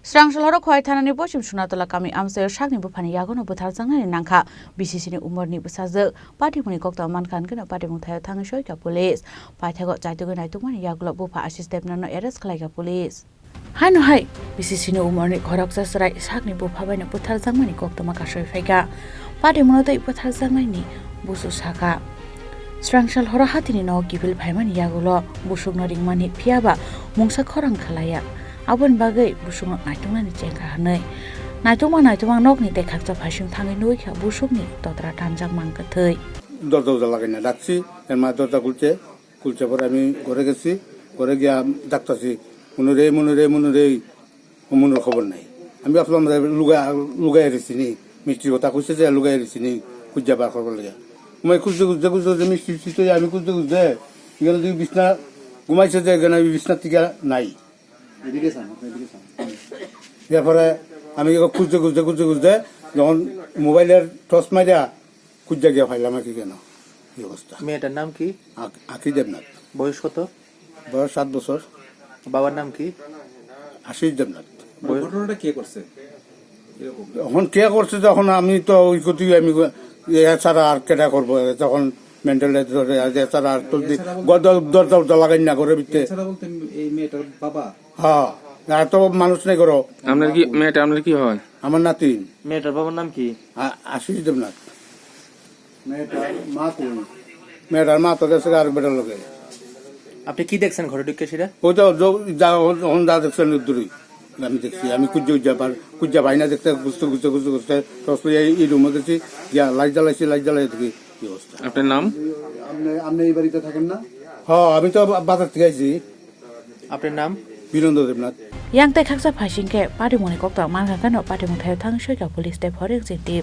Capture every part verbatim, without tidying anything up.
Srangsalhoro Khowai thanani pochim Sunatola kami amchaio sakni buphani yagono bwtharjaknani nangkha. B C C ni umorni bwsajwk. Patimungni koktwma mankha hwnkhe no patimung thaio thangwi soikha police. Paithago chaitugwi naitukmani yagulo bupha Ashish Debnathno arrest khlaikha police. Haino hai B C C ni umorni khoroksa chwrai sakni bupha baino bwtharjakmani koktwma kasui phaikha. Patimungno tei bwtharjaknaini busu sakha. Srangsalhoro hatini nogo kiphil phaimani yagulo busukno ringmani, phiyaba mungsa khorang khlaiya. Aboni bagwi busukno naituknani chengkha hwnwi. Naitukma naitukma nokni tei khakcha phaising thangwi nugwikha busukni totra tanjak mankha thwi. দরজা উজা লাগাই না ডাকছি, এর মা দরজা খুলছে, খুলছে পরে আমি ঘরে গেছি, ঘরে গিয়া ডাকতাছি, "মনু রে, মনু রে, মনু রে।" মনুর খবর নাই। আমি ভাবলাম যে লুগা-, লুগাই রয়েছি নি, মিষ্টির কথা কইছে যে লুগাই রয়েছি নি, খুঁজে বার করবার লাগে। আমি খুঁজতে খুঁজতে খুঁজতে খুঁজতে মিষ্টি টিষ্টি তো আমি খুঁজতে খুঁজতে এখানে দুই বিছনা ঘুমাইছে যে এখানে আমি বিছনা থেকে নাই। এদিকে চান, আপনি এদিকে চান। এরপরে আমি এবার খুঁজতে খুঁজতে খুঁজতে খুঁজতে যখন মোবাইলের টর্চ মারিয়া খুঁজতে গিয়া পাইলাম আর কি কেন এই অবস্থা। মেয়েটার নাম কি? আক-, আকি দেবনাথ। বয়স কত? বয়স সাত বছর। বাবার নাম কি? আশিস দেবনাথ। বয়স ঘটনাটা কে করছে? এরকম। এখন কে করছে তখন আমি তো ওই কতি আমি এছাড়া আর কেটা করবো? তখন মেন্টাল ধরে আর এছাড়া আর তো দি-, এছাড়া বলতে গদ-, দরজা উরজা লাগাই না করে বিতে। এছাড়া বলতে এই মেয়েটার বাবা? হ্যাঁ, আর তো মানুষ নেই করো। আপনার কি, মেয়েটা আপনার কি হয়? আমার নাতিন। মেয়েটার বাবার নাম কি? আ-, আশিস দেবনাথ। মেয়েটার মা কই? মেয়েটার মা তো গেছে আরেক বেটার লগে। আপনি কি দেখছেন ঘরে ঢুকে সেটা? ওই তো য-, যা, যখন যা দেখছেন দূরে। আমি দেখছি, আমি কুজ্জা উজ্জা পার, কুজ্জা পাই না দেখতে, খুঁজতে, খুঁজতে, খুঁজতে, খুঁজতে, টর্চ লইয়া এই, এই রুমে গেছি, গিয়া লাইট জ্বালাইছি, লাইট জ্বালাই দেখি কি অবস্থা। আপনার নাম? আপনি, আপনি এই বাড়িতে থাকেন না? হ্যাঁ, আমি তো বা-, বাজার থেকে আইছি। আপনার নাম? বীরেন্দ্র Debnath. Yang tei khaksa phaising khe patimungni koktwma mankha kheno patimung thaio thang soikha police tei forensik team.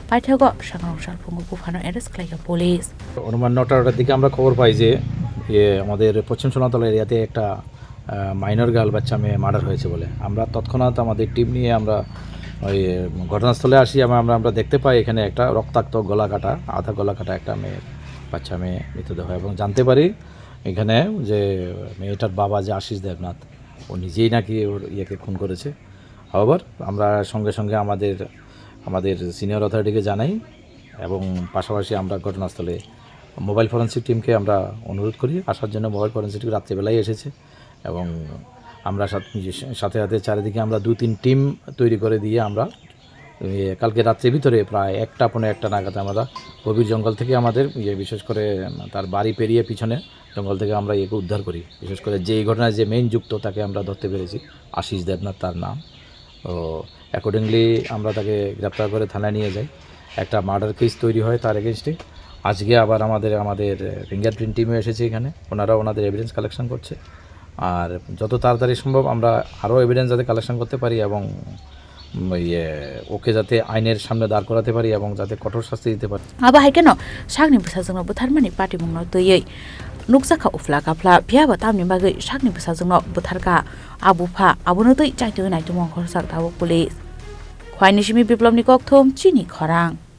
Paithago sangrong salphungo buphano arrest khlaikha police. অনুমান নটার দিকে আমরা খবর পাই যে, ইয়ে, আমাদের পশ্চিম সোনাতলা এরিয়াতে একটা, আহ, মাইনর গার্ল বাচ্চা মেয়ে মার্ডার হয়েছে বলে। আমরা তৎক্ষণাৎ আমাদের টিম নিয়ে আমরা ওই ঘটনাস্থলে আসি এবং আমরা, আমরা দেখতে পাই এখানে একটা রক্তাক্ত গলা কাটা, আধা গলা কাটা একটা মেয়ের, বাচ্চা মেয়ে মৃতদেহ এবং জানতে পারি এখানে যে মেয়েটার বাবা যে আশিস দেবনাথ, ও নিজেই নাকি ওর ইয়েকে খুন করেছে। However, আমরা সঙ্গে সঙ্গে আমাদের, আমাদের সিনিয়র অথরিটিকে জানাই এবং পাশাপাশি আমরা ঘটনাস্থলে মোবাইল ফরেন্সিক টিমকে আমরা অনুরোধ করি আসার জন্য। মোবাইল ফরেন্সিক টিম রাত্রেবেলাই এসেছে এবং আমরা সাথ-, নিজের সাথে সাথে চারিদিকে আমরা দু তিন টিম তৈরি করে দিয়ে আমরা এ, কালকে রাত্রের ভিতরে প্রায় একটা পৌনে একটা নাগাদ আমরা গভীর জঙ্গল থেকে আমাদের, ইয়ে, বিশেষ করে, উম, তার বাড়ি পেরিয়ে পিছনে জঙ্গল থেকে আমরা ইয়েকে উদ্ধার করি। বিশেষ করে যেই ঘটনায় যে মেইন যুক্ত, তাকে আমরা ধরতে পেরেছি, আশিস দেবনাথ তার নাম। তো অ্যাকর্ডিংলি আমরা তাকে গ্রেপ্তার করে থানায় নিয়ে যাই। একটা মার্ডার কেস তৈরি হয় তার এগেনস্টে। আজকে আবার আমাদের, আমাদের ফিঙ্গারপ্রিন্ট টিমও এসেছে এখানে, ওনারাও ওনাদের এভিডেন্স কালেকশন করছে। আর যত তাড়াতাড়ি সম্ভব আমরা আরও এভিডেন্স যাতে কালেকশন করতে পারি এবং, উম, ইয়ে, ওকে যাতে আইনের সামনে দাঁড় করাতে পারি এবং যাতে কঠোর শাস্তি দিতে পারি। Abo hai kheno sakni bwsajwkno bwtharmani patimungno twiwi nukjakha uphla kaphla, phiyaba tamni bagwi sakni bwsajwkno bwtharkha a bupha, abono twi chaitugwi naitukmung khoroksa tabuk police. Khwaini simi Biplobni kokthum, chini khorang.